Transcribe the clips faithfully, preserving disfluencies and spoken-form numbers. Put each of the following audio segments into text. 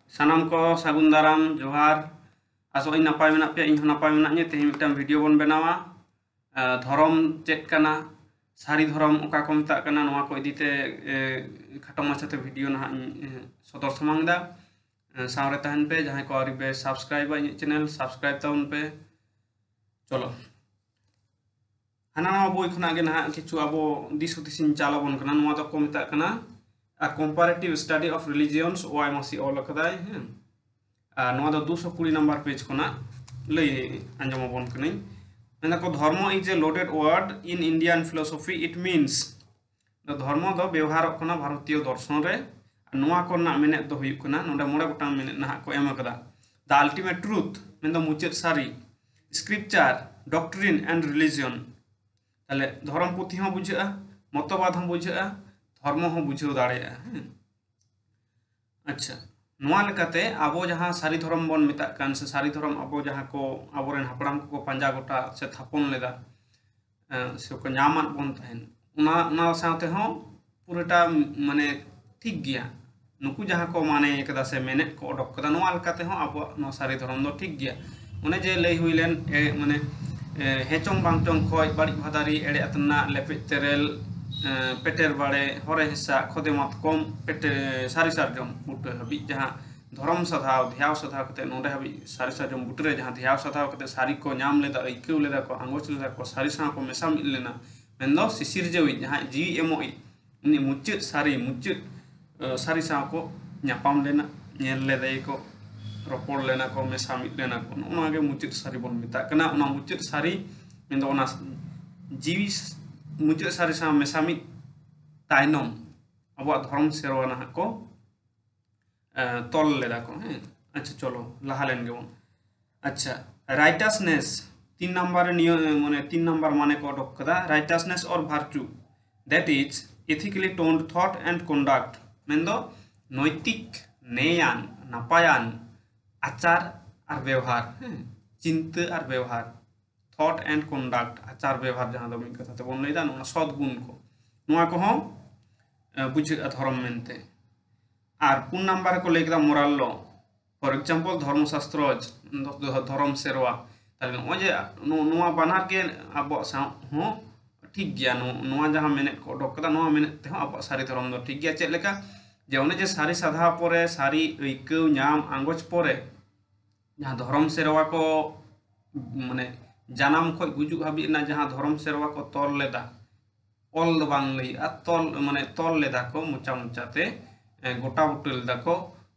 ᱥᱟᱱᱟᱢ ᱠᱚ ᱥᱟᱹᱜᱩᱱ ᱫᱟᱨᱟᱢ, ᱡᱚᱦᱟᱨ᱾ ᱟᱥᱚᱜ ᱟᱹᱧ ᱱᱟᱯᱟᱭ ᱢᱮᱱᱟᱜ ᱯᱮᱭᱟ, ᱤᱧ ᱦᱚᱸ ᱱᱟᱯᱟᱭ ᱢᱮᱱᱟᱜ ᱤᱧᱟᱹ᱾ ᱛᱮᱦᱮᱧ ᱢᱤᱫᱴᱟᱝ ᱵᱷᱤᱰᱤᱭᱳ ᱵᱚᱱ ᱵᱮᱱᱟᱣᱟ᱾ ᱟᱸ, ᱫᱷᱚᱨᱚᱢ ᱪᱮᱫ ᱠᱟᱱᱟ, ᱥᱟᱹᱨᱤ ᱫᱷᱚᱨᱚᱢ ᱚᱠᱟ ᱠᱚ ᱢᱮᱛᱟᱜ ᱠᱟᱱᱟ, ᱱᱚᱣᱟ ᱠᱚ ᱤᱫᱤ ᱛᱮ, ᱮ, ᱠᱷᱟᱴᱚ ᱢᱟᱪᱷᱟ ᱛᱮ ᱵᱷᱤᱰᱤᱭᱳ ᱱᱟᱦᱟᱜ ᱤᱧ, ᱮ, ᱥᱚᱫᱚᱨ ᱥᱟᱢᱟᱝ ᱮᱫᱟ᱾ ᱮ, ᱥᱟᱶ ᱨᱮ ᱛᱟᱦᱮᱱ ᱯᱮ᱾ ᱡᱟᱦᱟᱸᱭ ᱠᱚ ᱟᱹᱣᱨᱤ ᱯᱮ ᱥᱟᱵᱥᱠᱨᱟᱭᱤᱵᱟ ᱤᱧᱟᱹᱜ ᱪᱮᱱᱮᱞ, ᱥᱟᱵᱥᱠᱨᱟᱭᱤᱵ ᱛᱟᱵᱚᱱ ᱯᱮ᱾ ᱪᱚᱞᱚ, ᱦᱟᱱᱟ ᱱᱟᱣᱟ ᱵᱳᱭ ᱠᱷᱚᱱᱟᱜ ᱜᱮ ᱱᱟᱦᱟᱜ ᱠᱤᱪᱷᱩ ᱟᱵᱚ ᱫᱤᱥ ᱦᱩᱫᱤᱥ ᱤᱧ ᱪᱟᱞ ᱟᱵᱚᱱ ᱠᱟᱱᱟ᱾ ᱱᱚᱣᱟ ᱫᱚᱠᱚ ᱢᱮᱛᱟᱜ ᱠᱟᱱᱟ A Comparative Study of Religions, ᱳᱣᱟᱭ ᱢᱟᱥᱤ ᱚᱞ ᱟᱠᱟᱫᱟᱭ, ᱦᱮᱸ᱾ ᱟᱨ ᱱᱚᱣᱟ ᱫᱚ ᱫᱩᱥᱚ ᱠᱩᱲᱤ ᱱᱟᱢᱵᱟᱨ ᱯᱮᱡᱽ ᱠᱷᱚᱱᱟᱜ ᱞᱟᱹᱭ ᱟᱸᱡᱚᱢ ᱟᱵᱚᱱ ᱠᱟᱹᱱᱟᱹᱧ᱾ ᱢᱮᱱ ᱫᱟᱠᱚ, "ᱫᱷᱚᱨᱢᱚ is a loaded word in Indian philosophy. It means," ᱫᱷᱚᱨᱢᱚ ᱫᱚ ᱵᱮᱣᱦᱟᱨᱚᱜ ᱠᱟᱱᱟ ᱵᱷᱟᱨᱚᱛᱤᱭᱚ ᱫᱚᱨᱥᱚᱱ ᱨᱮ᱾ ᱟᱨ ᱱᱚᱣᱟ ᱠᱚᱨᱮᱱᱟᱜ ᱢᱮᱱᱮᱫ ᱫᱚ ᱦᱩᱭᱩᱜ ᱠᱟᱱᱟ, ᱱᱚᱰᱮ ᱢᱚᱬᱮ ᱜᱚᱴᱟᱝ ᱢᱮᱱᱮᱫ ᱱᱟᱦᱟᱜ ᱠᱚ ᱮᱢ ᱟᱠᱟᱫᱟ᱾ The ultimate truth, ᱢᱮᱱᱫᱚ ᱢᱩᱪᱟᱹᱫ ᱥᱟᱹᱨᱤ, scripture, doctrine and religion᱾ ᱛᱟᱦᱞᱮ ᱫᱷᱚᱨᱚᱢ ᱯᱩᱛᱷᱤ ᱦᱚᱸ ᱵᱩᱡᱷᱟᱹᱜᱼᱟ, ᱢᱚᱛᱚᱵᱟᱫ ᱦᱚᱸ ᱵᱩᱡᱷᱟᱹᱜᱼᱟ, ᱫᱷᱚᱨᱢᱚ ᱦᱚᱸ ᱵᱩᱡᱷᱟᱹᱣ ᱫᱟᱲᱮᱭᱟᱜᱼᱟ᱾ ᱦᱮᱸ, ᱟᱪᱪᱷᱟ, ᱱᱚᱣᱟ ᱞᱮᱠᱟᱛᱮ ᱟᱵᱚ ᱡᱟᱦᱟᱸ ᱥᱟᱹᱨᱤ ᱫᱷᱚᱨᱚᱢ ᱵᱚᱱ ᱢᱮᱛᱟᱜ ᱠᱟᱱ, ᱥᱮ ᱥᱟᱹᱨᱤ ᱫᱷᱚᱨᱚᱢ ᱟᱵᱚ ᱡᱟᱦᱟᱸ ᱠᱚ ᱟᱵᱚᱨᱮᱱ ᱦᱟᱯᱲᱟᱢ ᱠᱚᱠᱚ ᱯᱟᱸᱡᱟ ᱜᱚᱴᱟ ᱥᱮ ᱛᱷᱟᱯᱚᱱ ᱞᱮᱫᱟ, ᱮᱸ, ᱥᱮ ᱠᱚ ᱧᱟᱢᱟᱫ ᱵᱚᱱ ᱛᱟᱦᱮᱸᱱ, ᱚᱱᱟ, ᱚᱱᱟ ᱥᱟᱶ ᱛᱮᱦᱚᱸ ᱯᱩᱨᱟᱹᱴᱟ, ᱢᱟᱱᱮ, ᱴᱷᱤᱠ ᱜᱮᱭᱟ᱾ ᱱᱩᱠᱩ ᱡᱟᱦᱟᱸ ᱠᱚ ᱢᱟᱱᱮ ᱠᱟᱫᱟ ᱥᱮ ᱢᱮᱱᱮᱫ ᱠᱚ ᱚᱰᱚᱠ ᱠᱟᱫᱟ, ᱱᱚᱣᱟ ᱞᱮᱠᱟ ᱛᱮᱦᱚᱸ ᱟᱵᱚᱣᱟᱜ ᱱᱚᱣᱟ ᱥᱟᱹᱨᱤ ᱫᱷᱚᱨᱚᱢ ᱫᱚ ᱴᱷᱤᱠ ᱜᱮᱭᱟ᱾ ᱚᱱᱮ ᱡᱮ ᱞᱟᱹᱭ ᱦᱩᱭ ᱞᱮᱱ, ᱮ, ᱢᱟᱱᱮ, ᱮ, ᱦᱮᱸ ᱪᱚᱝ ᱵᱟᱝ ᱪᱚᱝ ᱠᱷᱚᱡ, ᱵᱟᱹᱲᱤᱡ ᱵᱷᱟᱫᱟᱨᱤ, ᱮᱲᱮ ᱟᱛᱱᱟᱜ, ᱞᱮᱯᱮᱡ ᱛᱮᱨᱮᱞ, ᱮ, ᱯᱮᱴᱮᱨ ᱵᱟᱲᱮ, ᱦᱚᱨᱮ ᱦᱮᱸᱥᱟᱜ, ᱠᱷᱚᱫᱮ ᱢᱟᱛᱠᱚᱢ, ᱯᱮᱴᱮ-, ᱥᱟᱹᱨᱤ ᱥᱟᱨᱡᱚᱢ ᱵᱩᱴᱟᱹ ᱦᱟᱹᱵᱤᱡ ᱡᱟᱦᱟᱸ ᱫᱷᱚᱨᱚᱢ ᱥᱟᱫᱷᱟᱣ, ᱫᱷᱮᱭᱟᱣ ᱥᱟᱫᱷᱟᱣ ᱠᱟᱛᱮ, ᱱᱚᱰᱮ ᱦᱟᱹᱵᱤᱡ ᱥᱟᱹᱨᱤ ᱥᱟᱨᱡᱚᱢ ᱵᱩᱴᱟᱹ ᱨᱮ ᱡᱟᱦᱟᱸ ᱫᱷᱮᱭᱟᱣ ᱥᱟᱫᱷᱟᱣ ᱠᱟᱛᱮ ᱥᱟᱹᱨᱤ ᱠᱚ ᱧᱟᱢ ᱞᱮᱫᱟ, ᱟᱹᱭᱠᱟᱹᱣ ᱞᱮᱫᱟ ᱠᱚ, ᱟᱸᱜᱚᱪ ᱞᱮᱫᱟ ᱠᱚ, ᱥᱟᱹᱨᱤ ᱥᱟᱶ ᱠᱚ ᱢᱮᱥᱟ ᱢᱤᱫ ᱞᱮᱱᱟ, ᱢᱮᱱᱫᱚ ᱥᱤᱥᱤᱨᱡᱟᱹᱣᱤᱡ, ᱡᱟᱦᱟᱸᱭ ᱡᱤᱣᱤ ᱮᱢᱚᱜᱤᱡ, ᱩᱱᱤ ᱢᱩᱪᱟᱹᱫ ᱥᱟᱹᱨᱤ, ᱢᱩᱪᱟᱹᱫ, ᱮ, ᱥᱟᱹᱨᱤ ᱥᱟᱶ ᱠᱚ ᱧᱟᱯᱟᱢ ᱞᱮᱱᱟ, ᱧᱮᱞ ᱞᱮᱫᱮᱭᱟᱠᱚ, ᱨᱚᱯᱚᱲ ᱞᱮᱱᱟ ᱠᱚ, ᱢᱮᱥᱟ ᱢᱤᱫ ᱞᱮᱱᱟ ᱠᱚ᱾ ᱱᱚᱜᱼᱚ ᱱᱚᱣᱟ ᱜᱮ ᱢᱩᱪᱟᱹᱫ ᱥᱟᱹᱨᱤ ᱵᱚᱱ ᱢᱮᱛᱟᱜ ᱠᱟᱱᱟ᱾ ᱚᱱᱟ ᱢᱩᱪᱟᱹᱫ ᱥᱟᱹᱨᱤ ᱢᱮᱱᱫᱚ ᱚᱱᱟ ᱡᱤᱣᱤ ᱥ-, ᱢᱩᱪᱟᱹᱫ ᱥᱟᱹᱨᱤ ᱥᱟᱶ ᱢᱮᱥᱟ ᱢᱤᱫ ᱛᱟᱭᱱᱚᱢ ᱟᱵᱚᱣᱟᱜ ᱫᱷᱚᱨᱚᱢ ᱥᱮᱨᱣᱟ ᱱᱟᱦᱟᱜ ᱠᱚ, ᱮ, ᱛᱚᱞ ᱞᱮᱫᱟ ᱠᱚ᱾ ᱦᱮᱸ, ᱟᱪᱪᱷᱟ, ᱪᱚᱞᱚ ᱞᱟᱦᱟ ᱞᱮᱱ ᱜᱮᱵᱚᱱ᱾ ᱟᱪᱪᱷᱟ, righteousness, ᱛᱤᱱ ᱱᱟᱢᱵᱟᱨ ᱨᱮ ᱱᱤᱭᱟᱹ, ᱢᱟᱱᱮ, ᱛᱤᱱ ᱱᱟᱢᱵᱟᱨ ᱢᱟᱱᱮ ᱠᱚ ᱚᱰᱚᱠ ᱠᱟᱫᱟ, righteousness or virtue, that is ethically toned thought and conduct, ᱢᱮᱱᱫᱚ ᱱᱳᱭᱛᱤᱠ, ᱱᱮᱭᱟᱱ, ᱱᱟᱯᱟᱭᱟᱱ ᱟᱪᱟᱨ ᱟᱨ ᱵᱮᱣᱦᱟᱨ, ᱦᱮᱸ, ᱪᱤᱱᱛᱟᱹ ᱟᱨ ᱵᱮᱣᱦᱟᱨ᱾ Thought and conduct, ᱟᱪᱟᱨ ᱵᱮᱣᱦᱟᱨ, ᱡᱟᱦᱟᱸ ᱫᱚ ᱢᱤᱫ ᱠᱟᱛᱷᱟ ᱛᱮᱵᱚᱱ ᱞᱟᱹᱭᱫᱟ, ᱱᱚᱣᱟ ᱥᱚᱛ ᱜᱩᱱ ᱠᱚ, ᱱᱚᱣᱟ ᱠᱚᱦᱚᱸ, ᱮ, ᱵᱩᱡᱷᱟᱹᱜᱼᱟ ᱫᱷᱚᱨᱚᱢ ᱢᱮᱱᱛᱮ᱾ ᱟᱨ ᱯᱩᱱ ᱱᱟᱢᱵᱟᱨ ᱨᱮᱠᱚ ᱞᱟᱹᱭ ᱠᱮᱫᱟ moral law, for example ᱫᱷᱚᱨᱢᱚ ᱥᱟᱥᱛᱨᱚ, ᱫᱷᱚᱨᱚᱢ ᱥᱮᱨᱣᱟ᱾ ᱛᱟᱦᱞᱮ ᱱᱚᱜᱼᱚᱭ ᱡᱮ ᱱᱚᱣᱟ ᱵᱟᱱᱟᱨ ᱜᱮ ᱟᱵᱚᱣᱟᱜ ᱥᱟᱶ ᱦᱚᱸ ᱴᱷᱤᱠ ᱜᱮᱭᱟ᱾ ᱱᱚᱣᱟ ᱡᱟᱦᱟᱸ ᱢᱮᱱᱮᱫ ᱠᱚ ᱚᱰᱚᱠ ᱠᱟᱫᱟ, ᱱᱚᱣᱟ ᱢᱮᱱᱮᱫ ᱛᱮᱦᱚᱸ ᱟᱵᱚᱣᱟᱜ ᱥᱟᱹᱨᱤ ᱫᱷᱚᱨᱚᱢ ᱫᱚ ᱴᱷᱤᱠ ᱜᱮᱭᱟ᱾ ᱪᱮᱫ ᱞᱮᱠᱟ? ᱡᱮ ᱚᱱᱮ ᱡᱮ ᱥᱟᱹᱨᱤ ᱥᱟᱫᱷᱟᱣ ᱯᱚᱨᱮ, ᱥᱟᱹᱨᱤ ᱟᱹᱭᱠᱟᱹᱣ ᱧᱟᱢ ᱟᱸᱜᱚᱪ ᱯᱚᱨᱮ ᱡᱟᱦᱟᱸ ᱫᱷᱚᱨᱚᱢ ᱥᱮᱨᱣᱟ ᱠᱚ, ᱢᱟᱱᱮ ᱡᱟᱱᱟᱢ ᱠᱷᱚᱱ ᱜᱩᱡᱩᱜ ᱦᱟᱹᱵᱤᱡ ᱨᱮᱱᱟᱜ ᱡᱟᱦᱟᱸ ᱫᱷᱚᱨᱚᱢ ᱥᱮᱨᱣᱟ ᱠᱚ ᱛᱚᱞ ᱞᱮᱫᱟ, ᱚᱞ ᱫᱚ ᱵᱟᱝ ᱞᱟᱹᱭᱟᱜᱼᱟ, ᱛᱚᱞ, ᱢᱟᱱᱮ ᱛᱚᱞ ᱞᱮᱫᱟ ᱠᱚ ᱢᱚᱪᱟ ᱢᱚᱪᱟᱛᱮ, ᱜᱚᱴᱟ ᱵᱩᱴᱟᱹ ᱞᱮᱫᱟ ᱠᱚ᱾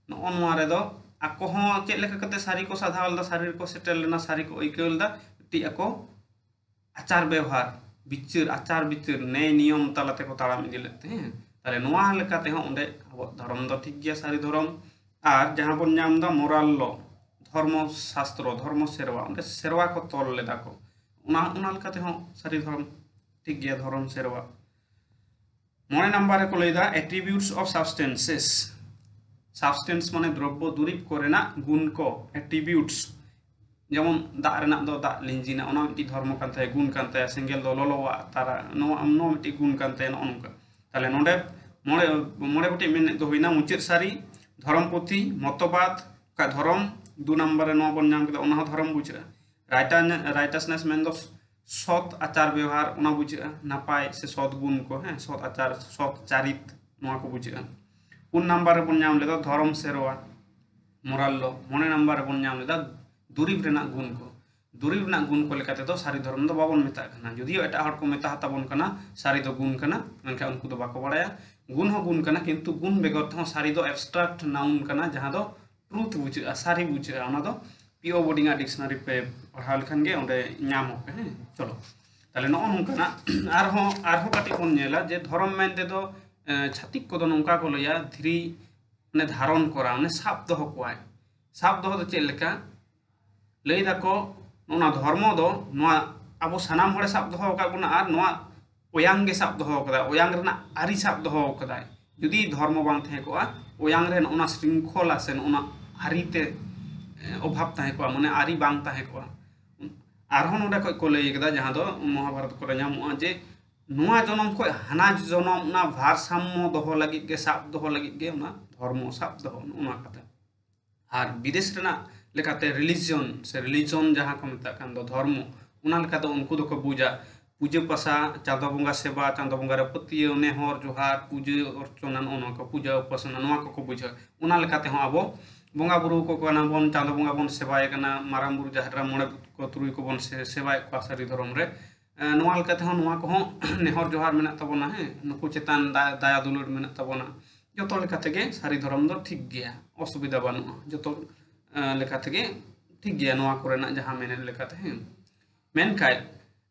ᱱᱚᱜᱼᱚ ᱱᱚᱣᱟ ᱨᱮᱫᱚ ᱟᱠᱚ ᱦᱚᱸ ᱪᱮᱫ ᱞᱮᱠᱟ ᱠᱟᱛᱮ ᱥᱟᱹᱨᱤ ᱠᱚ ᱥᱟᱫᱷᱟᱣ ᱞᱮᱫᱟ, ᱥᱟᱹᱨᱤ ᱨᱮᱠᱚ ᱥᱮᱴᱮᱨ ᱞᱮᱱᱟ, ᱥᱟᱹᱨᱤ ᱠᱚ ᱟᱹᱭᱠᱟᱹᱣ ᱞᱮᱫᱟ, ᱢᱤᱫᱴᱤᱡ ᱟᱠᱚ ᱟᱪᱟᱨ ᱵᱮᱣᱦᱟᱨ, ᱵᱤᱪᱟᱹᱨ, ᱟᱪᱟᱨ ᱵᱤᱪᱟᱹᱨ, ᱱᱮᱭ ᱱᱤᱭᱚᱢ ᱛᱟᱞᱟ ᱛᱮᱠᱚ ᱛᱟᱲᱟᱢ ᱤᱫᱤ ᱞᱮᱫ ᱛᱮ᱾ ᱦᱮᱸ, ᱛᱟᱦᱞᱮ ᱱᱚᱣᱟ ᱞᱮᱠᱟ ᱛᱮᱦᱚᱸ ᱚᱸᱰᱮ ᱟᱵᱚᱣᱟᱜ ᱫᱷᱚᱨᱚᱢ ᱫᱚ ᱴᱷᱤᱠ ᱜᱮᱭᱟ, ᱥᱟᱹᱨᱤ ᱫᱷᱚᱨᱚᱢ᱾ ᱟᱨ ᱡᱟᱦᱟᱸ ᱵᱚᱱ ᱧᱟᱢ ᱮᱫᱟ moral law, ᱫᱷᱚᱨᱢᱚ ᱥᱟᱥᱛᱨᱚ, ᱫᱷᱚᱨᱢᱚ ᱥᱮᱨᱣᱟ, ᱚᱸᱰᱮ ᱥᱮᱨᱣᱟ ᱠᱚ ᱛᱚᱞ ᱞᱮᱫᱟ ᱠᱚ, ᱚᱱᱟ ᱚᱱᱟ ᱞᱮᱠᱟ ᱛᱮᱦᱚᱸ ᱥᱟᱹᱨᱤ ᱫᱷᱚᱨᱚᱢ ᱴᱷᱤᱠ ᱜᱮᱭᱟ, ᱫᱷᱚᱨᱚᱢ ᱥᱮᱨᱣᱟ᱾ ᱢᱚᱬᱮ ᱱᱟᱢᱵᱟᱨ ᱨᱮᱠᱚ ᱞᱟᱹᱭᱫᱟ attributes of substances᱾ Substance ᱢᱟᱱᱮ ᱫᱨᱚᱵᱽᱵᱚ ᱫᱩᱨᱤᱵᱽ ᱠᱚᱨᱮᱱᱟᱜ ᱜᱩᱱ ᱠᱚ, attributes᱾ ᱡᱮᱢᱚᱱ ᱫᱟᱜ ᱨᱮᱱᱟᱜ ᱫᱚ ᱫᱟᱜ ᱞᱤᱸᱡᱤᱱᱟ, ᱚᱱᱟ ᱢᱤᱫᱴᱤᱡ ᱫᱷᱚᱨᱢᱚ ᱠᱟᱱ ᱛᱟᱭᱟ, ᱜᱩᱱ ᱠᱟᱱ ᱛᱟᱭᱟ᱾ ᱥᱮᱸᱜᱮᱞ ᱫᱚ ᱞᱚᱞᱚᱣᱟᱜ ᱛᱟᱨᱟ, ᱱᱚᱣᱟ ᱱᱚᱣᱟ ᱢᱤᱫᱴᱤᱡ ᱜᱩᱱ ᱠᱟᱱ ᱛᱟᱭᱟ, ᱱᱚᱜᱼᱚ ᱱᱚᱝᱠᱟ᱾ ᱛᱟᱦᱞᱮ ᱱᱚᱰᱮ ᱢᱚᱬᱮ ᱢᱚᱬᱮ ᱜᱚᱴᱮᱡ ᱢᱮᱱᱮᱫ ᱫᱚ ᱦᱩᱭᱱᱟ ᱢᱩᱪᱟᱹᱫ ᱥᱟᱹᱨᱤ, ᱫᱷᱚᱨᱚᱢ ᱯᱩᱛᱷᱤ, ᱢᱚᱛᱚᱵᱟᱫ, ᱚᱠᱟ ᱫᱷᱚᱨᱚᱢ᱾ ᱫᱩ ᱱᱟᱢᱵᱟᱨ ᱨᱮ ᱱᱚᱣᱟ ᱵᱚᱱ ᱧᱟᱢ ᱠᱮᱫᱟ, ᱚᱱᱟ ᱦᱚᱸ ᱫᱷᱚᱨᱚᱢ ᱵᱩᱡᱷᱟᱹᱜᱼᱟ᱾ Righteousness ᱢᱮᱱᱫᱚ ᱥᱚᱛ ᱟᱪᱟᱨ ᱵᱮᱣᱦᱟᱨ, ᱚᱱᱟ ᱵᱩᱡᱷᱟᱹᱜᱼᱟ, ᱱᱟᱯᱟᱭ ᱥᱮ ᱥᱚᱛ ᱜᱩᱱ ᱠᱚ, ᱦᱮᱸ, ᱥᱚᱛ ᱟᱪᱟᱨ, ᱥᱚᱛ ᱪᱟᱨᱤᱛ, ᱱᱚᱣᱟ ᱠᱚ ᱵᱩᱡᱷᱟᱹᱜᱼᱟ᱾ ᱯᱩᱱ ᱱᱟᱢᱵᱟᱨ ᱨᱮᱵᱚᱱ ᱧᱟᱢ ᱞᱮᱫᱟ ᱫᱷᱚᱨᱚᱢ ᱥᱮᱨᱣᱟ, moral law᱾ ᱢᱚᱬᱮ ᱱᱟᱢᱵᱟᱨ ᱨᱮᱵᱚᱱ ᱧᱟᱢ ᱞᱮᱫᱟ ᱫᱩᱨᱤᱵᱽ ᱨᱮᱱᱟᱜ ᱜᱩᱱ ᱠᱚ᱾ ᱫᱩᱨᱤᱵᱽ ᱨᱮᱱᱟᱜ ᱜᱩᱱ ᱠᱚ ᱞᱮᱠᱟ ᱛᱮᱫᱚ ᱥᱟᱹᱨᱤ ᱫᱷᱚᱨᱚᱢ ᱫᱚ ᱵᱟᱵᱚᱱ ᱢᱮᱛᱟᱜ ᱠᱟᱱᱟ, ᱡᱩᱫᱤᱭᱳ ᱮᱴᱟᱜ ᱦᱚᱲ ᱠᱚ ᱢᱮᱛᱟ ᱛᱟᱵᱚᱱ ᱠᱟᱱᱟ ᱥᱟᱹᱨᱤ ᱫᱚ ᱜᱩᱱ ᱠᱟᱱᱟ, ᱢᱮᱱᱠᱷᱟᱱ ᱩᱱᱠᱩ ᱫᱚ ᱵᱟᱠᱚ ᱵᱟᱲᱟᱭᱟ᱾ ᱜᱩᱱ ᱦᱚᱸ ᱜᱩᱱ ᱠᱟᱱᱟ, ᱠᱤᱱᱛᱩ ᱜᱩᱱ ᱵᱮᱜᱚᱨ ᱛᱮᱦᱚᱸ ᱥᱟᱹᱨᱤ ᱫᱚ abstract noun ᱠᱟᱱᱟ, ᱡᱟᱦᱟᱸ ᱫᱚ truth ᱵᱩᱡᱷᱟᱹᱜᱼᱟ, ᱥᱟᱹᱨᱤ ᱵᱩᱡᱷᱟᱹᱜᱼᱟ᱾ ᱚᱱᱟ ᱫᱚ P O Bowden ᱟᱜ dictionary ᱯᱮ ᱯᱟᱲᱦᱟᱣ ᱞᱮᱠᱷᱟᱱ ᱜᱮ ᱚᱸᱰᱮ ᱧᱟᱢ ᱟᱯᱮ᱾ ᱦᱮᱸ, ᱪᱚᱞᱚ, ᱛᱟᱦᱞᱮ ᱱᱚᱜᱼᱚ ᱱᱚᱝᱠᱟᱱᱟᱜ ᱟᱨᱦᱚᱸ ᱟᱨᱦᱚᱸ ᱠᱟᱹᱴᱤᱡ ᱵᱚᱱ ᱧᱮᱞᱟ ᱡᱮ ᱫᱷᱚᱨᱚᱢ ᱢᱮᱱ ᱛᱮᱫᱚ, ᱮ, ᱪᱷᱟᱹᱛᱤᱠ ᱠᱚᱫᱚ ᱱᱚᱝᱠᱟ ᱠᱚ ᱞᱟᱹᱭᱟ, ᱫᱷᱤᱨᱤ, ᱢᱟᱱᱮ ᱫᱷᱟᱨᱚᱱ ᱠᱚᱨᱟ, ᱢᱟᱱᱮ ᱥᱟᱵ ᱫᱚᱦᱚ ᱠᱚᱣᱟᱭ᱾ ᱥᱟᱵ ᱫᱚᱦᱚ ᱫᱚ ᱪᱮᱫ ᱞᱮᱠᱟ? ᱞᱟᱹᱭ ᱫᱟᱠᱚ ᱱᱚᱣᱟ ᱫᱷᱚᱨᱢᱚ ᱫᱚ ᱱᱚᱣᱟ ᱟᱵᱚ ᱥᱟᱱᱟᱢ ᱦᱚᱲᱮ ᱥᱟᱵ ᱫᱚᱦᱚ ᱟᱠᱟᱫ ᱵᱚᱱᱟ, ᱟᱨ ᱱᱚᱣᱟ ᱚᱭᱟᱝ ᱜᱮ ᱥᱟᱵ ᱫᱚᱦᱚ ᱟᱠᱟᱫᱟᱭ, ᱚᱭᱟᱝ ᱨᱮᱱᱟᱜ ᱟᱹᱨᱤ ᱥᱟᱵ ᱫᱚᱦᱚ ᱟᱠᱟᱫᱟᱭ᱾ ᱡᱩᱫᱤ ᱫᱷᱚᱨᱢᱚ ᱵᱟᱝ ᱛᱟᱦᱮᱸ ᱠᱚᱜᱼᱟ, ᱚᱭᱟᱝ ᱨᱮ ᱱᱚᱜᱼᱚ ᱱᱟ ᱥᱨᱤᱝᱠᱷᱚᱞᱟ ᱥᱮ ᱱᱚᱜᱼᱚ ᱱᱟ ᱟᱹᱨᱤ ᱛᱮ, ᱮ, ᱚᱵᱷᱟᱵ ᱛᱟᱦᱮᱸ ᱠᱚᱜᱼᱟ, ᱢᱟᱱᱮ ᱟᱹᱨᱤ ᱵᱟᱝ ᱛᱟᱦᱮᱸ ᱠᱚᱜᱼᱟ᱾ ᱟᱨᱦᱚᱸ ᱱᱚᱰᱮ ᱠᱷᱚᱡ ᱠᱚ ᱞᱟᱹᱭ ᱠᱮᱫᱟ, ᱡᱟᱦᱟᱸ ᱫᱚ ᱢᱚᱦᱟᱵᱷᱟᱨᱚᱛ ᱠᱚᱨᱮ ᱧᱟᱢᱚᱜᱼᱟ, ᱡᱮ ᱱᱚᱣᱟ ᱡᱚᱱᱚᱢ ᱠᱷᱚᱱ ᱦᱟᱱᱟ ᱡᱚᱱᱚᱢ ᱚᱱᱟ ᱵᱷᱟᱨᱥᱟᱢᱢᱚ ᱫᱚᱦᱚ ᱞᱟᱹᱜᱤᱫ ᱜᱮ, ᱥᱟᱵ ᱫᱚᱦᱚ ᱞᱟᱹᱜᱤᱫ ᱜᱮ ᱚᱱᱟ ᱫᱷᱚᱨᱢᱚ ᱥᱟᱵ ᱫᱚᱦᱚ, ᱱᱚᱜᱼᱚ ᱱᱚᱣᱟ ᱠᱟᱛᱷᱟ᱾ ᱟᱨ ᱵᱤᱫᱮᱥ ᱨᱮᱱᱟᱜ ᱞᱮᱠᱟᱛᱮ religion ᱥᱮ religion ᱡᱟᱦᱟᱸ ᱠᱚ ᱢᱮᱛᱟᱜ ᱠᱟᱱ ᱫᱚ ᱫᱷᱚᱨᱢᱚ, ᱚᱱᱟ ᱞᱮᱠᱟᱛᱮ ᱩᱱᱠᱩ ᱫᱚᱠᱚ ᱵᱩᱡᱟ ᱯᱩᱡᱟᱹ ᱯᱟᱥᱟ, ᱪᱟᱸᱫᱚ ᱵᱚᱸᱜᱟ ᱥᱮᱵᱟ, ᱪᱟᱸᱫᱚ ᱵᱚᱸᱜᱟ ᱨᱮ ᱯᱟᱹᱛᱭᱟᱹᱣ, ᱱᱮᱦᱚᱨ ᱡᱚᱦᱟᱨ, ᱯᱩᱡᱟᱹ ᱚᱨᱪᱚᱱᱟ, ᱱᱚᱜᱼᱚ ᱱᱚᱣᱟ ᱠᱚ, ᱯᱩᱡᱟᱹ ᱩᱯᱟᱥᱟᱱᱟ, ᱱᱚᱣᱟ ᱠᱚᱠᱚ ᱵᱩᱡᱷᱟᱹᱣᱟ᱾ ᱚᱱᱟ ᱞᱮᱠᱟ ᱛᱮᱦᱚᱸ ᱟᱵᱚ ᱵᱚᱸᱜᱟ ᱵᱩᱨᱩ ᱠᱚ ᱠᱟᱱᱟ ᱵᱚᱱ, ᱪᱟᱸᱫᱚ ᱵᱚᱸᱜᱟ ᱵᱚᱱ ᱥᱮᱵᱟᱭᱮ ᱠᱟᱱᱟ, ᱢᱟᱨᱟᱝ ᱵᱩᱨᱩ ᱡᱟᱦᱮᱨ ᱨᱮ ᱢᱚᱬᱮ ᱠᱚ ᱛᱩᱨᱩᱭ ᱠᱚᱵᱚᱱ ᱥᱮ-, ᱥᱮᱵᱟᱭᱮᱫ ᱠᱚᱣᱟ ᱥᱟᱹᱨᱤ ᱫᱷᱚᱨᱚᱢ ᱨᱮ᱾ ᱮᱸ, ᱱᱚᱣᱟ ᱞᱮᱠᱟ ᱛᱮᱦᱚᱸ ᱱᱚᱣᱟ ᱠᱚᱦᱚᱸ ᱱᱮᱦᱚᱨ ᱡᱚᱦᱟᱨ ᱢᱮᱱᱟᱜ ᱛᱟᱵᱚᱱᱟ, ᱦᱮᱸ, ᱱᱩᱠᱩ ᱪᱮᱛᱟᱱ ᱫᱟ-, ᱫᱟᱭᱟ ᱫᱩᱞᱟᱹᱲ ᱢᱮᱱᱟᱜ ᱛᱟᱵᱚᱱᱟ᱾ ᱡᱚᱛᱚ ᱞᱮᱠᱟ ᱛᱮᱜᱮ ᱥᱟᱹᱨᱤ ᱫᱷᱚᱨᱚᱢ ᱫᱚ ᱴᱷᱤᱠ ᱜᱮᱭᱟ, ᱚᱥᱩᱵᱤᱫᱷᱟ ᱵᱟᱹᱱᱩᱜᱼᱟ, ᱡᱚᱛᱚ, ᱮᱸ, ᱞᱮᱠᱟ ᱛᱮᱜᱮ ᱴᱷᱤᱠ ᱜᱮᱭᱟ ᱱᱚᱣᱟ ᱠᱚᱨᱮᱱᱟᱜ ᱡᱟᱦᱟᱸ ᱢᱮᱱᱮᱫ ᱞᱮᱠᱟᱛᱮ, ᱦᱮᱸ᱾ ᱢᱮᱱᱠᱷᱟᱱ,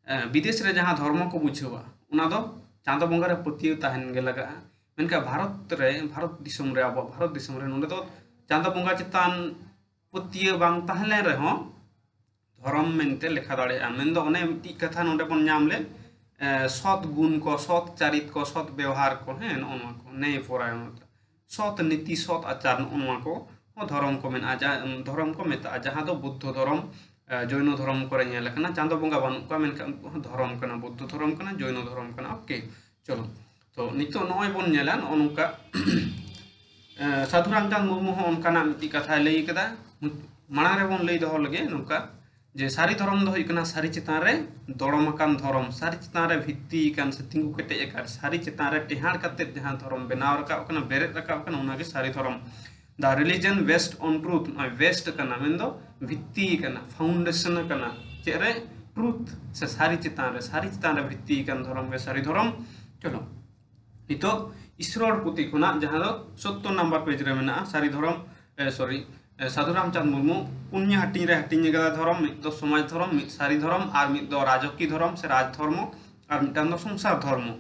ᱮᱸ, ᱵᱤᱫᱮᱥ ᱨᱮ ᱡᱟᱦᱟᱸ ᱫᱷᱚᱨᱢᱚ ᱠᱚ ᱵᱩᱡᱷᱟᱹᱣᱟ, ᱚᱱᱟ ᱫᱚ ᱪᱟᱸᱫᱚ ᱵᱚᱸᱜᱟ ᱨᱮ ᱯᱟᱹᱛᱭᱟᱹᱣ ᱛᱟᱦᱮᱱ ᱜᱮ ᱞᱟᱜᱟᱜᱼᱟ᱾ ᱢᱮᱱᱠᱷᱟᱱ ᱵᱷᱟᱨᱚᱛ ᱨᱮ, ᱵᱷᱟᱨᱚᱛ ᱫᱤᱥᱚᱢ ᱨᱮ, ᱟᱵᱚᱣᱟᱜ ᱵᱷᱟᱨᱚᱛ ᱫᱤᱥᱚᱢ ᱨᱮ ᱱᱚᱰᱮ ᱫᱚ ᱪᱟᱸᱫᱚ ᱵᱚᱸᱜᱟ ᱪᱮᱛᱟᱱ ᱯᱟᱹᱛᱭᱟᱹᱣ ᱵᱟᱝ ᱛᱟᱦᱮᱸ ᱞᱮᱱ ᱨᱮᱦᱚᱸ ᱫᱷᱚᱨᱚᱢ ᱢᱮᱱᱛᱮ ᱞᱮᱠᱷᱟ ᱫᱟᱲᱮᱭᱟᱜᱼᱟ᱾ ᱢᱮᱱᱫᱚ ᱚᱱᱮ ᱢᱤᱫᱴᱤᱡ ᱠᱟᱛᱷᱟ ᱱᱚᱰᱮ ᱵᱚᱱ ᱧᱟᱢ ᱞᱮᱫ, ᱮ, ᱥᱚᱛ ᱜᱩᱱ ᱠᱚ, ᱥᱚᱛ ᱪᱟᱨᱤᱛ ᱠᱚ, ᱥᱚᱛ ᱵᱮᱣᱦᱟᱨ ᱠᱚ, ᱦᱮᱸ, ᱱᱚᱜᱼᱚ ᱱᱚᱣᱟ ᱠᱚ, ᱱᱮᱭ ᱯᱚᱨᱟᱭᱚᱱᱚᱛᱟ, ᱥᱚᱛ ᱱᱤᱛᱤ, ᱥᱚᱛ ᱟᱪᱟᱨ, ᱱᱚᱜᱼᱚ ᱱᱚᱣᱟ ᱠᱚ ᱦᱚᱸ ᱫᱷᱚᱨᱚᱢ ᱠᱚ ᱢᱮᱱᱟᱜᱼᱟ, ᱡᱟ-, ᱫᱷᱚᱨᱚᱢ ᱠᱚ ᱢᱮᱛᱟᱜᱼᱟ, ᱡᱟᱦᱟᱸ ᱫᱚ ᱵᱩᱫᱽᱫᱷᱚ ᱫᱷᱚᱨᱚᱢ, ᱮ, ᱡᱚᱭᱱᱚ ᱫᱷᱚᱨᱚᱢ ᱠᱚᱨᱮ ᱧᱮᱞ ᱟᱠᱟᱱᱟ᱾ ᱪᱟᱸᱫᱚ ᱵᱚᱸᱜᱟ ᱵᱟᱹᱱᱩᱜ ᱠᱚᱣᱟ, ᱢᱮᱱᱠᱷᱟᱱ ᱩᱱᱠᱩ ᱦᱚᱸ ᱫᱷᱚᱨᱚᱢ ᱠᱟᱱᱟ, ᱵᱩᱫᱽᱫᱷᱚ ᱫᱷᱚᱨᱚᱢ ᱠᱟᱱᱟ, ᱡᱚᱭᱱᱚ ᱫᱷᱚᱨᱚᱢ ᱠᱟᱱᱟ᱾ ᱳᱠᱮ, ᱪᱚᱞᱚ, ᱛᱚ ᱱᱤᱛᱚᱜ ᱱᱚᱜᱼᱚᱭ ᱵᱚᱱ ᱧᱮᱞᱟ ᱱᱚᱜᱼᱚ ᱱᱚᱝᱠᱟ, ᱮ, ᱥᱟᱹᱫᱷᱩ ᱨᱟᱢᱪᱟᱸᱫᱽ ᱢᱩᱨᱢᱩ ᱦᱚᱸ ᱚᱱᱠᱟᱱᱟᱜ ᱢᱤᱫᱴᱤᱡ ᱠᱟᱛᱷᱟᱭ ᱞᱟᱹᱭ ᱠᱟᱫᱟ᱾ ᱢᱟᱲᱟᱝ ᱨᱮᱵᱚᱱ ᱞᱟᱹᱭ ᱫᱚᱦᱚ ᱞᱮᱜᱮ ᱱᱚᱝᱠᱟ, ᱡᱮ ᱥᱟᱹᱨᱤ ᱫᱷᱚᱨᱚᱢ ᱫᱚ ᱦᱩᱭᱩᱜ ᱠᱟᱱᱟ ᱥᱟᱹᱨᱤ ᱪᱮᱛᱟᱱ ᱨᱮ ᱫᱚᱲᱚᱢ ᱟᱠᱟᱱ ᱫᱷᱚᱨᱚᱢ, ᱥᱟᱹᱨᱤ ᱪᱮᱛᱟᱱ ᱨᱮ ᱵᱷᱤᱛᱛᱤ ᱟᱠᱟᱱ ᱥᱮ ᱛᱤᱸᱜᱩ ᱠᱮᱴᱮᱡ ᱟᱠᱟᱱ, ᱥᱟᱹᱨᱤ ᱪᱮᱛᱟᱱ ᱨᱮ ᱴᱮᱦᱟᱸᱰ ᱠᱟᱛᱮᱫ ᱡᱟᱦᱟᱸ ᱫᱷᱚᱨᱚᱢ ᱵᱮᱱᱟᱣ ᱨᱟᱠᱟᱵ ᱠᱟᱱᱟ, ᱵᱮᱨᱮᱫ ᱨᱟᱠᱟᱵ ᱠᱟᱱᱟ, ᱚᱱᱟᱜᱮ ᱥᱟᱹᱨᱤ ᱫᱷᱚᱨᱚᱢ᱾ The religion based on truth, ᱱᱚᱜᱼᱚᱭ based ᱠᱟᱱᱟ, ᱢᱮᱱᱫᱚ ᱵᱷᱤᱛᱛᱤ ᱠᱟᱱᱟ, foundation ᱠᱟᱱᱟ᱾ ᱪᱮᱫ ᱨᱮ? Truth ᱥᱮ ᱥᱟᱹᱨᱤ ᱪᱮᱛᱟᱱ ᱨᱮ, ᱥᱟᱹᱨᱤ ᱪᱮᱛᱟᱱ ᱨᱮ ᱵᱷᱤᱛᱛᱤ ᱟᱠᱟᱱ ᱫᱷᱚᱨᱚᱢ ᱜᱮ ᱥᱟᱹᱨᱤ ᱫᱷᱚᱨᱚᱢ᱾ ᱪᱚᱞᱚ, ᱱᱤᱛᱚᱜ ᱤᱥᱨᱚᱲ ᱯᱩᱛᱷᱤ ᱠᱷᱚᱱᱟᱜ ᱡᱟᱦᱟᱸ ᱫᱚ ᱥᱚᱛᱛᱚᱨ ᱱᱟᱢᱵᱟᱨ page ᱨᱮ ᱢᱮᱱᱟᱜᱼᱟ, ᱥᱟᱹᱨᱤ ᱫᱷᱚᱨᱚᱢ, ᱮ, sorry, ᱮ, ᱥᱟᱹᱫᱷᱩ ᱨᱟᱢᱪᱟᱸᱫᱽ ᱢᱩᱨᱢᱩ ᱯᱩᱱᱭᱟᱹ ᱦᱟᱹᱴᱤᱧ ᱨᱮ ᱦᱟᱹᱴᱤᱧ ᱟᱠᱟᱫᱟ ᱫᱷᱚᱨᱚᱢ, ᱢᱤᱫ ᱫᱚ ᱥᱚᱢᱟᱡᱽ ᱫᱷᱚᱨᱚᱢ, ᱢᱤᱫ ᱥᱟᱹᱨᱤ ᱫᱷᱚᱨᱚᱢ, ᱟᱨ ᱢᱤᱫ ᱫᱚ ᱨᱟᱡᱚᱠᱤ ᱫᱷᱚᱨᱚᱢ ᱥᱮ ᱨᱟᱡᱽ ᱫᱷᱚᱨᱢᱚ, ᱟᱨ ᱢᱤᱫᱴᱟᱝ ᱫᱚ ᱥᱚᱝᱥᱟᱨ ᱫᱷᱚᱨᱢᱚ᱾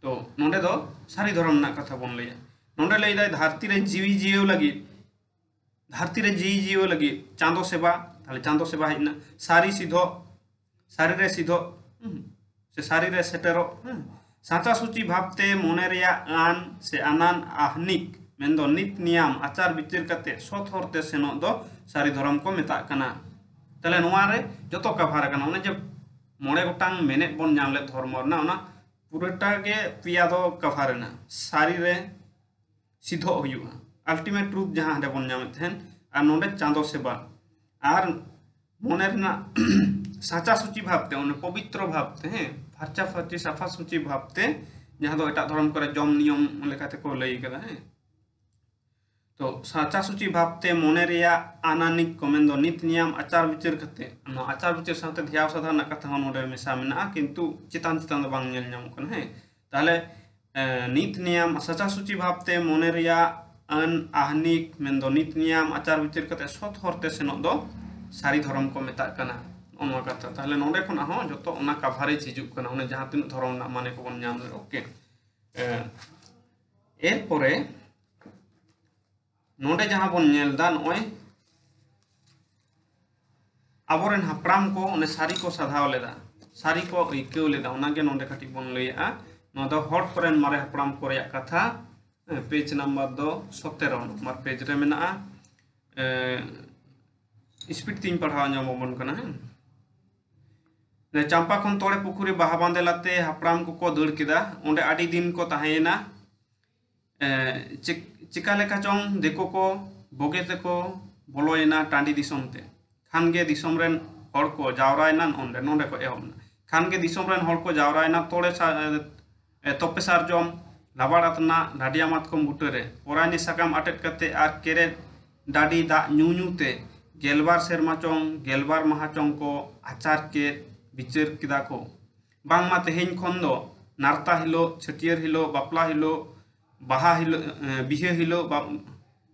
ᱛᱚ ᱱᱚᱰᱮ ᱫᱚ ᱥᱟᱹᱨᱤ ᱫᱷᱚᱨᱚᱢ ᱨᱮᱱᱟᱜ ᱠᱟᱛᱷᱟ ᱵᱚᱱ ᱞᱟᱹᱭᱟ᱾ ᱱᱚᱰᱮ ᱞᱟᱹᱭ ᱫᱟᱭ ᱫᱷᱟᱹᱨᱛᱤ ᱨᱮ ᱡᱤᱣᱤ ᱡᱤᱭᱟᱹᱣ ᱞᱟᱹᱜᱤᱫ, ᱫᱷᱟᱹᱨᱛᱤ ᱨᱮ ᱡᱤᱣᱤ ᱡᱤᱭᱟᱹᱣ ᱞᱟᱹᱜᱤᱫ ᱪᱟᱸᱫᱚ ᱥᱮᱵᱟ, ᱛᱟᱦᱞᱮ ᱪᱟᱸᱫᱚ ᱥᱮᱵᱟ ᱦᱮᱡ ᱮᱱᱟ, ᱥᱟᱹᱨᱤ ᱥᱤᱫᱷᱚᱜ, ᱥᱟᱹᱨᱤ ᱨᱮ ᱥᱤᱫᱷᱚᱜ, ᱦᱩᱸ, ᱥᱮ ᱥᱟᱹᱨᱤ ᱨᱮ ᱥᱮᱴᱮᱨᱚᱜ, ᱦᱩᱸ, ᱥᱟᱸᱪᱟ ᱥᱩᱪᱤ ᱵᱷᱟᱵᱽᱛᱮ ᱢᱚᱱᱮ ᱨᱮᱭᱟᱜ ᱟᱱ ᱥᱮ ᱟᱱᱟᱱ ᱟᱦᱱᱤᱠ, ᱢᱮᱱᱫᱚ ᱱᱤᱛ ᱱᱤᱭᱟᱢ ᱟᱪᱟᱨ ᱵᱤᱪᱟᱹᱨ ᱠᱟᱛᱮ ᱥᱚᱛ ᱦᱚᱨ ᱛᱮ ᱥᱮᱱᱚᱜ ᱫᱚ ᱥᱟᱹᱨᱤ ᱫᱷᱚᱨᱚᱢ ᱠᱚ ᱢᱮᱛᱟᱜ ᱠᱟᱱᱟ᱾ ᱛᱟᱦᱞᱮ ᱱᱚᱣᱟ ᱨᱮ ᱡᱚᱛᱚ cover ᱟᱠᱟᱱᱟ᱾ ᱚᱱᱮ ᱡᱮ ᱢᱚᱬᱮ ᱜᱚᱴᱟᱝ ᱢᱮᱱᱮᱫ ᱵᱚᱱ ᱧᱟᱢ ᱞᱮᱫ ᱫᱷᱚᱨᱢᱚ ᱨᱮᱱᱟᱜ, ᱚᱱᱟ ᱯᱩᱨᱟᱹᱴᱟ ᱜᱮ ᱯᱮᱭᱟ ᱫᱚ ᱠᱟᱵᱷᱟᱨ ᱮᱱᱟ᱾ ᱥᱟᱹᱨᱤ ᱨᱮ ᱥᱤᱫᱷᱚᱜ ᱦᱩᱭᱩᱜᱼᱟ, ᱟᱞᱴᱤᱢᱮᱴ ᱴᱨᱩᱛᱷ ᱡᱟᱦᱟᱸ ᱦᱟᱸᱰᱮ ᱵᱚᱱ ᱧᱟᱢᱮᱫ ᱛᱟᱦᱮᱸᱱ, ᱟᱨ ᱱᱚᱰᱮ ᱪᱟᱸᱫᱚ ᱥᱮᱵᱟ᱾ ᱟᱨ ᱢᱚᱱᱮ ᱨᱮᱱᱟᱜ ᱥᱟᱪᱟ ᱥᱩᱪᱤ ᱵᱷᱟᱵᱽᱛᱮ, ᱚᱱᱟ ᱯᱚᱵᱤᱛᱨᱚ ᱵᱷᱟᱵᱽᱛᱮ, ᱦᱮᱸ, ᱯᱷᱟᱨᱪᱟ ᱯᱷᱟᱹᱨᱪᱤ ᱥᱟᱯᱷᱟ ᱥᱩᱪᱤ ᱵᱷᱟᱵᱽᱛᱮ, ᱡᱟᱦᱟᱸ ᱫᱚ ᱮᱴᱟᱜ ᱫᱷᱚᱨᱚᱢ ᱠᱚᱨᱮ ᱡᱚᱢ ᱱᱤᱭᱚᱢ ᱞᱮᱠᱟᱛᱮ ᱠᱚ ᱞᱟᱹᱭ ᱠᱟᱫᱟ, ᱦᱮᱸ᱾ ᱛᱚ ᱥᱟᱪᱟ ᱥᱩᱪᱤ ᱵᱷᱟᱵᱽᱛᱮ ᱢᱚᱱᱮ ᱨᱮᱭᱟᱜ ᱟᱱᱟᱱᱤᱠ ᱠᱚ ᱢᱮᱱᱫᱚ ᱱᱤᱛ ᱱᱤᱭᱟᱢ ᱟᱪᱟᱨ ᱵᱤᱪᱟᱹᱨ ᱠᱟᱛᱮ, ᱱᱚᱣᱟ ᱟᱪᱟᱨ ᱵᱤᱪᱟᱹᱨ ᱥᱟᱶᱛᱮ ᱫᱷᱮᱭᱟᱣ ᱥᱟᱫᱷᱟ ᱨᱮᱱᱟᱜ ᱠᱟᱛᱷᱟ ᱦᱚᱸ ᱱᱚᱰᱮ ᱢᱮᱥᱟ ᱢᱮᱱᱟᱜᱼᱟ, ᱠᱤᱱᱛᱩ ᱪᱮᱛᱟᱱ ᱪᱮᱛᱟᱱ ᱫᱚ ᱵᱟᱝ ᱧᱮᱞ ᱧᱟᱢᱚᱜ ᱠᱟᱱᱟ, ᱦᱮᱸ᱾ ᱛᱟᱦᱞᱮ ᱮ, ᱱᱤᱛ ᱱᱤᱭᱟᱢ ᱥᱟᱪᱟ ᱥᱩᱪᱤ ᱵᱷᱟᱵᱽᱛᱮ ᱢᱚᱱᱮ ᱨᱮᱭᱟᱜ ᱟᱹᱱ ᱟᱦᱱᱤᱠ ᱢᱮᱱᱫᱚ ᱱᱤᱛ ᱱᱤᱭᱟᱢ ᱟᱪᱟᱨ ᱵᱤᱪᱟᱹᱨ ᱠᱟᱛᱮ ᱥᱚᱛ ᱦᱚᱨᱛᱮ ᱥᱮᱱᱚᱜ ᱫᱚ ᱥᱟᱹᱨᱤ ᱫᱷᱚᱨᱚᱢ ᱠᱚ ᱢᱮᱛᱟᱜ ᱠᱟᱱᱟ᱾ ᱱᱚᱜᱼᱚ ᱱᱚᱣᱟ ᱠᱟᱛᱷᱟ᱾ ᱛᱟᱦᱞᱮ ᱱᱚᱰᱮ ᱠᱷᱚᱱᱟᱜ ᱦᱚᱸ ᱡᱚᱛᱚ ᱚᱱᱟ ᱠᱟᱵᱷᱟᱨᱮᱡᱽ ᱦᱤᱡᱩᱜ ᱠᱟᱱᱟ, ᱚᱱᱮ ᱡᱟᱦᱟᱸ ᱛᱤᱱᱟᱹᱜ ᱫᱷᱚᱨᱚᱢ ᱨᱮᱱᱟᱜ ᱢᱟᱱᱮ ᱠᱚᱵᱚᱱ ᱧᱟᱢ ᱞᱮᱫ᱾ ᱳᱠᱮ, ᱮ, ᱮᱨᱯᱚᱨᱮ ᱱᱚᱰᱮ ᱡᱟᱦᱟᱸ ᱵᱚᱱ ᱧᱮᱞ ᱮᱫᱟ, ᱱᱚᱜᱼᱚᱭ ᱟᱵᱚᱨᱮᱱ ᱦᱟᱯᱲᱟᱢ ᱠᱚ ᱚᱱᱮ ᱥᱟᱹᱨᱤ ᱠᱚ ᱥᱟᱫᱷᱟᱣ ᱞᱮᱫᱟ, ᱥᱟᱹᱨᱤ ᱠᱚ ᱟᱹᱭᱠᱟᱹᱣ ᱞᱮᱫᱟ, ᱚᱱᱟᱜᱮ ᱱᱚᱰᱮ ᱠᱟᱹᱴᱤᱡ ᱵᱚᱱ ᱞᱟᱹᱭᱮᱜᱼᱟ᱾ ᱱᱚᱣᱟ ᱫᱚ ᱦᱚᱲ ᱠᱚᱨᱮᱱ ᱢᱟᱨᱮ ᱦᱟᱯᱲᱟᱢ ᱠᱚ ᱨᱮᱭᱟᱜ ᱠᱟᱛᱷᱟ, ᱯᱮᱡᱽ ᱱᱟᱢᱵᱟᱨ ᱫᱚ ᱥᱚᱛᱮᱨᱚ ᱱᱟᱢᱵᱟᱨ ᱯᱮᱡᱽ ᱨᱮ ᱢᱮᱱᱟᱜᱼᱟ᱾ ᱮ, ᱥᱯᱤᱰ ᱛᱤᱧ ᱯᱟᱲᱦᱟᱣ ᱧᱟᱢ ᱟᱵᱚᱱ ᱠᱟᱱᱟ, ᱦᱮᱸ᱾ ᱪᱟᱢᱯᱟ ᱠᱷᱚᱱ ᱛᱚᱲᱮ ᱯᱩᱠᱷᱩᱨᱤ ᱵᱟᱦᱟ ᱵᱟᱸᱫᱮᱞᱟᱛᱮ ᱦᱟᱯᱲᱟᱢ ᱠᱚᱠᱚ ᱫᱟᱹᱲ ᱠᱮᱫᱟ᱾ ᱚᱸᱰᱮ ᱟᱹᱰᱤ ᱫᱤᱱ ᱠᱚ ᱛᱟᱦᱮᱸᱭᱮᱱᱟ᱾ ᱮ, ᱪᱤᱠ-, ᱪᱤᱠᱟ ᱞᱮᱠᱟ ᱪᱚᱝ ᱫᱤᱠᱩ ᱠᱚ ᱵᱳᱜᱮ ᱛᱮᱠᱚ ᱵᱚᱞᱚᱭᱮᱱᱟ ᱴᱟᱺᱰᱤ ᱫᱤᱥᱚᱢ ᱛᱮ᱾ ᱠᱷᱟᱱ ᱜᱮ ᱫᱤᱥᱚᱢ ᱨᱮᱱ ᱦᱚᱲ ᱠᱚ ᱡᱟᱣᱨᱟᱭᱮᱱᱟ, ᱱᱚᱸᱰᱮ, ᱱᱚᱸᱰᱮ ᱠᱚ ᱮᱦᱚᱵ ᱮᱱᱟ᱾ ᱠᱷᱟᱱ ᱜᱮ ᱫᱤᱥᱚᱢ ᱨᱮᱱ ᱦᱚᱲ ᱠᱚ ᱡᱟᱣᱨᱟᱭᱮᱱᱟ ᱛᱚᱲᱮ ᱥᱟ-, ᱮ, ᱛᱚᱯᱮ ᱥᱟᱨᱡᱚᱢ, ᱞᱟᱵᱟᱲ ᱟᱛᱱᱟ, ᱰᱟᱰᱤᱭᱟ ᱢᱟᱛᱠᱚᱢ ᱵᱩᱴᱟᱹᱨᱮ᱾ ᱯᱚᱨᱟᱭᱱᱤ ᱥᱟᱠᱟᱢ ᱟᱴᱮᱫ ᱠᱟᱛᱮ ᱟᱨ ᱠᱮᱨᱮᱫ ᱰᱟᱹᱰᱤ ᱫᱟᱜ ᱧᱩ ᱧᱩ ᱛᱮ ᱜᱮᱞᱵᱟᱨ ᱥᱮᱨᱢᱟ ᱪᱚᱝ ᱜᱮᱞᱵᱟᱨ ᱢᱟᱦᱟ ᱪᱚᱝ ᱠᱚ ᱟᱪᱟᱨ ᱠᱮᱫ ᱵᱤᱪᱟᱹᱨ ᱠᱮᱫᱟ ᱠᱚ᱾ ᱵᱟᱝᱢᱟ ᱛᱮᱦᱮᱧ ᱠᱷᱚᱱ ᱫᱚ ᱱᱟᱨᱛᱟ ᱦᱤᱞᱳᱜ, ᱪᱷᱟᱹᱴᱭᱟᱹᱨ ᱦᱤᱞᱳᱜ, ᱵᱟᱯᱞᱟ ᱦᱤᱞᱳᱜ, ᱵᱟᱦᱟ ᱦᱤᱞᱳᱜ, ᱮ, ᱵᱤᱦᱟᱹ ᱦᱤᱞᱳᱜ, ᱵᱟ-,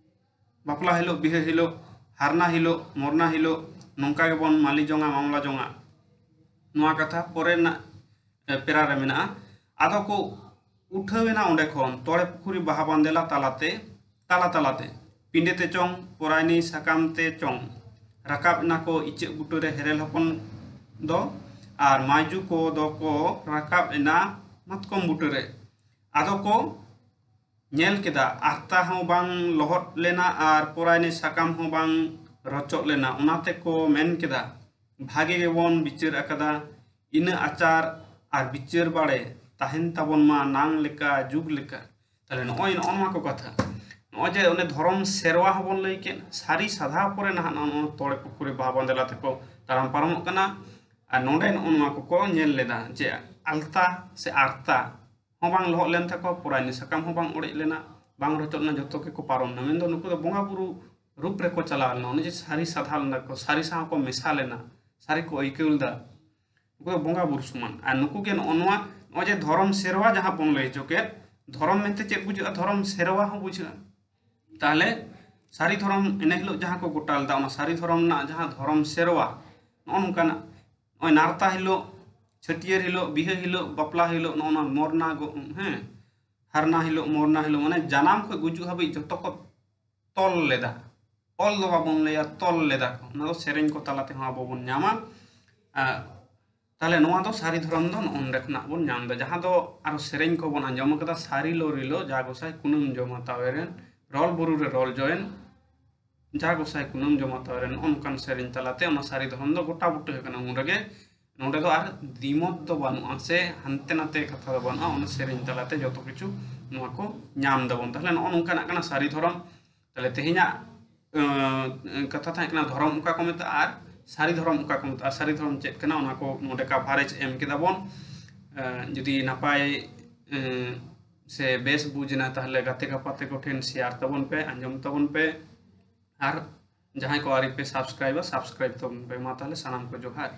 ᱵᱟᱯᱞᱟ ᱦᱤᱞᱳᱜ, ᱵᱤᱦᱟᱹ ᱦᱤᱞᱳᱜ, ᱦᱟᱨᱱᱟ ᱦᱤᱞᱳᱜ, ᱢᱚᱨᱱᱟ ᱦᱤᱞᱳᱜ ᱱᱚᱝᱠᱟ ᱜᱮᱵᱚᱱ ᱢᱟᱹᱞᱤ ᱡᱚᱝᱟ, ᱢᱟᱢᱞᱟ ᱡᱚᱝᱟ᱾ ᱱᱚᱣᱟ ᱠᱟᱛᱷᱟ ᱯᱚᱨᱮ ᱨᱮᱱᱟᱜ, ᱮ, ᱯᱮᱨᱟ ᱨᱮ ᱢᱮᱱᱟᱜᱼᱟ᱾ ᱟᱫᱚ ᱠᱚ ᱩᱴᱷᱟᱹᱣ ᱮᱱᱟ ᱚᱸᱰᱮ ᱠᱷᱚᱱ ᱛᱚᱲᱮ ᱯᱩᱠᱷᱩᱨᱤ ᱵᱟᱦᱟ ᱵᱟᱸᱫᱮᱞᱟ ᱛᱟᱞᱟᱛᱮ, ᱛᱟᱞᱟ ᱛᱟᱞᱟᱛᱮ, ᱯᱤᱸᱰᱟᱹ ᱛᱮ ᱪᱚᱝ, ᱯᱚᱨᱟᱭᱱᱤ ᱥᱟᱠᱟᱢ ᱛᱮ ᱪᱚᱝ, ᱨᱟᱠᱟᱵ ᱮᱱᱟ ᱠᱚ ᱤᱪᱟᱹᱜ ᱵᱩᱴᱟᱹ ᱨᱮ ᱦᱮᱨᱮᱞ ᱦᱚᱯᱚᱱ ᱫᱚ, ᱟᱨ ᱢᱟᱭᱡᱩ ᱠᱚ ᱫᱚ ᱠᱚ ᱨᱟᱠᱟᱵ ᱮᱱᱟ ᱢᱟᱛᱠᱚᱢ ᱵᱩᱴᱟᱹ ᱨᱮ᱾ ᱟᱫᱚ ᱠᱚ ᱧᱮᱞ ᱠᱮᱫᱟ, ᱟᱨᱛᱟ ᱦᱚᱸ ᱵᱟᱝ ᱞᱚᱦᱚᱫ ᱞᱮᱱᱟ ᱟᱨ ᱯᱚᱨᱟᱭᱱᱤ ᱥᱟᱠᱟᱢ ᱦᱚᱸ ᱵᱟᱝ ᱨᱚᱪᱚᱜ ᱞᱮᱱᱟ᱾ ᱚᱱᱟ ᱛᱮᱠᱚ ᱢᱮᱱ ᱠᱮᱫᱟ, ᱵᱷᱟᱜᱮ ᱜᱮᱵᱚᱱ ᱵᱤᱪᱟᱹᱨ ᱟᱠᱟᱫᱟ᱾ ᱤᱱᱟᱹ ᱟᱪᱟᱨ ᱟᱨ ᱵᱤᱪᱟᱹᱨ ᱵᱟᱲᱮ ᱛᱟᱦᱮᱱ ᱛᱟᱵᱚᱱ ᱢᱟ ᱱᱟᱝ ᱞᱮᱠᱟ ᱡᱩᱜᱽ ᱞᱮᱠᱟ᱾ ᱛᱟᱦᱞᱮ ᱱᱚᱜᱼᱚᱭ ᱱᱚᱜᱼᱚ ᱱᱚᱣᱟ ᱠᱚ ᱠᱟᱛᱷᱟ, ᱱᱚᱜᱼᱚᱭ ᱡᱮ ᱚᱱᱮ ᱫᱷᱚᱨᱚᱢ ᱥᱮᱨᱣᱟ ᱦᱚᱸᱵᱚᱱ ᱞᱟᱹᱭ ᱠᱮᱫ, ᱥᱟᱹᱨᱤ ᱥᱟᱫᱷᱟᱣ ᱯᱚᱨᱮ ᱱᱟᱦᱟᱜ ᱱᱚᱜᱼᱚ ᱱᱚᱣᱟ ᱛᱚᱲᱮ ᱯᱩᱠᱷᱩᱨᱤ ᱵᱟᱦᱟ ᱵᱟᱸᱫᱮᱞᱟ ᱛᱮᱠᱚ ᱛᱟᱲᱟᱢ ᱯᱟᱨᱚᱢᱚᱜ ᱠᱟᱱᱟ᱾ ᱟᱨ ᱱᱚᱰᱮ ᱱᱚᱜᱼᱚ ᱱᱚᱣᱟ ᱠᱚᱠᱚ ᱧᱮᱞ ᱞᱮᱫᱟ ᱡᱮ ᱟᱞᱛᱟ ᱥᱮ ᱟᱨᱛᱟ ᱦᱚᱸ ᱵᱟᱝ ᱞᱚᱦᱚᱫ ᱞᱮᱱ ᱛᱟᱠᱚᱣᱟ, ᱯᱚᱨᱟᱭᱱᱤ ᱥᱟᱠᱟᱢ ᱦᱚᱸ ᱵᱟᱝ ᱚᱲᱮᱡ ᱞᱮᱱᱟ, ᱵᱟᱝ ᱨᱚᱪᱚᱜ ᱞᱮᱱᱟ, ᱡᱚᱛᱚ ᱜᱮᱠᱚ ᱯᱟᱨᱚᱢ ᱮᱱᱟ᱾ ᱢᱮᱱᱫᱚ ᱱᱩᱠᱩ ᱫᱚ ᱵᱚᱸᱜᱟ ᱵᱩᱨᱩ ᱨᱩᱯ ᱨᱮᱠᱚ ᱪᱟᱞᱟᱣ ᱞᱮᱱᱟ᱾ ᱚᱱᱮ ᱡᱮ ᱥᱟᱹᱨᱤ ᱥᱟᱫᱷᱟ ᱞᱮᱱᱟ ᱠᱚ, ᱥᱟᱹᱨᱤ ᱥᱟᱶ ᱠᱚ ᱢᱮᱥᱟ ᱞᱮᱱᱟ, ᱥᱟᱹᱨᱤ ᱠᱚ ᱟᱹᱭᱠᱟᱹᱣ ᱞᱮᱫᱟ᱾ ᱩᱱᱠᱩ ᱫᱚ ᱵᱚᱸᱜᱟ ᱵᱩᱨᱩ ᱥᱚᱢᱟᱱ᱾ ᱟᱨ ᱱᱩᱠᱩ ᱜᱮ ᱱᱚᱜᱼᱚ ᱱᱚᱣᱟ, ᱱᱚᱜᱼᱚᱭ ᱡᱮ ᱫᱷᱚᱨᱚᱢ ᱥᱮᱨᱣᱟ ᱡᱟᱦᱟᱸ ᱵᱚᱱ ᱞᱟᱹᱭ ᱦᱚᱪᱚ ᱠᱮᱫ, ᱫᱷᱚᱨᱚᱢ ᱢᱮᱱᱛᱮ ᱪᱮᱫ ᱵᱩᱡᱷᱟᱹᱜᱼᱟ? ᱫᱷᱚᱨᱚᱢ ᱥᱮᱨᱣᱟ ᱦᱚᱸ ᱵᱩᱡᱷᱟᱹᱜᱼᱟ᱾ ᱛᱟᱦᱞᱮ ᱥᱟᱹᱨᱤ ᱫᱷᱚᱨᱚᱢ ᱮᱱᱮ ᱦᱤᱞᱳᱜ ᱡᱟᱦᱟᱸ ᱠᱚ ᱜᱚᱴᱟ ᱞᱮᱫᱟ, ᱚᱱᱟ ᱥᱟᱹᱨᱤ ᱫᱷᱚᱨᱚᱢ ᱨᱮᱱᱟᱜ ᱡᱟᱦᱟᱸ ᱫᱷᱚᱨᱚᱢ ᱥᱮᱨᱣᱟ, ᱱᱚᱜᱼᱚ ᱱᱚᱝᱠᱟᱱᱟᱜ, ᱱᱚᱜᱼᱚᱭ ᱱᱟᱨᱛᱟ ᱦᱤᱞᱳᱜ, ᱪᱷᱟᱹᱴᱭᱟᱹᱨ ᱦᱤᱞᱳᱜ, ᱵᱤᱦᱟᱹ ᱦᱤᱞᱳᱜ, ᱵᱟᱯᱞᱟ ᱦᱤᱞᱳᱜ, ᱱᱚᱜᱼᱚ ᱱᱚᱣᱟ ᱢᱚᱨᱱᱟ ᱜᱚ-, ᱦᱮᱸ, ᱦᱟᱨᱱᱟ ᱦᱤᱞᱳᱜ, ᱢᱚᱨᱱᱟ ᱦᱤᱞᱳᱜ, ᱢᱟᱱᱮ ᱡᱟᱱᱟᱢ ᱠᱷᱚᱱ ᱜᱩᱡᱩᱜ ᱦᱟᱹᱵᱤᱡ ᱡᱚᱛᱚ ᱠᱚ ᱛᱚᱞ ᱞᱮᱫᱟ᱾ ᱚᱞ ᱫᱚ ᱵᱟᱵᱚᱱ ᱞᱟᱹᱭᱟ, ᱛᱚᱞ ᱞᱮᱫᱟ ᱠᱚ᱾ ᱚᱱᱟ ᱫᱚ ᱥᱮᱨᱮᱧ ᱠᱚ ᱛᱟᱞᱟ ᱛᱮᱦᱚᱸ ᱟᱵᱚ ᱵᱚᱱ ᱧᱟᱢᱟ᱾ ᱟᱨ ᱛᱟᱦᱞᱮ ᱱᱚᱣᱟ ᱫᱚ ᱥᱟᱹᱨᱤ ᱫᱷᱚᱨᱚᱢ ᱫᱚ ᱱᱚᱜᱼᱚ ᱱᱚᱸᱰᱮ ᱠᱷᱚᱱᱟᱜ ᱵᱚᱱ ᱧᱟᱢ ᱮᱫᱟ, ᱡᱟᱦᱟᱸ ᱫᱚ ᱟᱨᱚ ᱥᱮᱨᱮᱧ ᱠᱚᱵᱚᱱ ᱟᱸᱡᱚᱢ ᱟᱠᱟᱫᱟ, "ᱥᱟᱹᱨᱤ ᱞᱚ ᱨᱤᱞᱚ ᱡᱟ ᱜᱚᱸᱥᱟᱭ ᱠᱩᱱᱟᱹᱢ ᱡᱚᱢ ᱦᱟᱛᱟᱣ ᱮ ᱨᱮᱱ, ᱨᱚᱞ ᱵᱩᱨᱩ ᱨᱮ ᱨᱚᱞ ᱡᱚᱭᱮᱱ, ᱡᱟ ᱜᱚᱸᱥᱟᱭ ᱠᱩᱱᱟᱹᱢ ᱡᱚᱢ ᱦᱟᱛᱟᱣ ᱮ ᱨᱮᱱ", ᱱᱚᱜᱼᱚ ᱱᱚᱝᱠᱟᱱ ᱥᱮᱨᱮᱧ ᱛᱟᱞᱟᱛᱮ ᱚᱱᱟ ᱥᱟᱹᱨᱤ ᱫᱷᱚᱨᱚᱢ ᱫᱚ ᱜᱚᱴᱟ ᱵᱩᱴᱟᱹ ᱟᱠᱟᱱᱟ᱾ ᱩᱱ ᱨᱮᱜᱮ ᱱᱚᱸᱰᱮ ᱫᱚ ᱟᱨ ᱫᱤᱢᱚᱛ ᱫᱚ ᱵᱟᱹᱱᱩᱜᱼᱟ ᱥᱮ ᱦᱟᱱᱛᱮ ᱱᱟᱛᱮ ᱠᱟᱛᱷᱟ ᱫᱚ ᱵᱟᱹᱱᱩᱜᱼᱟ, ᱚᱱᱟ ᱥᱮᱨᱮᱧ ᱛᱟᱞᱟᱛᱮ ᱡᱚᱛᱚ ᱠᱤᱪᱷᱩ ᱱᱚᱣᱟ ᱠᱚ ᱧᱟᱢ ᱫᱟᱵᱚᱱ᱾ ᱛᱟᱦᱞᱮ ᱱᱚᱜᱼᱚ ᱱᱚᱝᱠᱟᱱᱟᱜ ᱠᱟᱱᱟ ᱥᱟᱹᱨᱤ ᱫᱷᱚᱨᱚᱢ᱾ ᱛᱟᱦᱞᱮ ᱛᱮᱦᱮᱧᱟᱜ, ᱟᱸ, ᱠᱟᱛᱷᱟ ᱛᱟᱦᱮᱸ ᱠᱟᱱᱟ ᱫᱷᱚᱨᱚᱢ ᱚᱠᱟ ᱠᱚ ᱢᱮᱛᱟᱜᱼᱟ ᱟᱨ ᱥᱟᱹᱨᱤ ᱫᱷᱚᱨᱚᱢ ᱚᱠᱟ ᱠᱚ ᱢᱮᱛᱟᱜᱼᱟ, ᱥᱟᱹᱨᱤ ᱫᱷᱚᱨᱚᱢ ᱪᱮᱫ ᱠᱟᱱᱟ, ᱚᱱᱟ ᱠᱚ ᱱᱚᱰᱮ coverage ᱮᱢ ᱠᱮᱫᱟ ᱵᱚᱱ᱾ ᱟᱸ, ᱡᱩᱫᱤ ᱱᱟᱯᱟᱭ, ᱟᱸ, ᱥᱮ ᱵᱮᱥ ᱵᱩᱡᱽ ᱮᱱᱟ, ᱛᱟᱦᱞᱮ ᱜᱟᱛᱮ ᱜᱟᱯᱟᱛᱮ ᱠᱚᱴᱷᱮᱱ share ᱛᱟᱵᱚᱱ ᱯᱮ, ᱟᱸᱡᱚᱢ ᱛᱟᱵᱚᱱ ᱯᱮ, ᱟᱨ ᱡᱟᱦᱟᱸᱭ ᱠᱚ ᱟᱹᱣᱨᱤ ᱯᱮ subscribeᱟ, subscribe ᱛᱟᱵᱚᱱ ᱯᱮ᱾ ᱢᱟ ᱛᱟᱦᱞᱮ ᱥᱟᱱᱟᱢ ᱠᱚ ᱡᱚᱦᱟᱨ᱾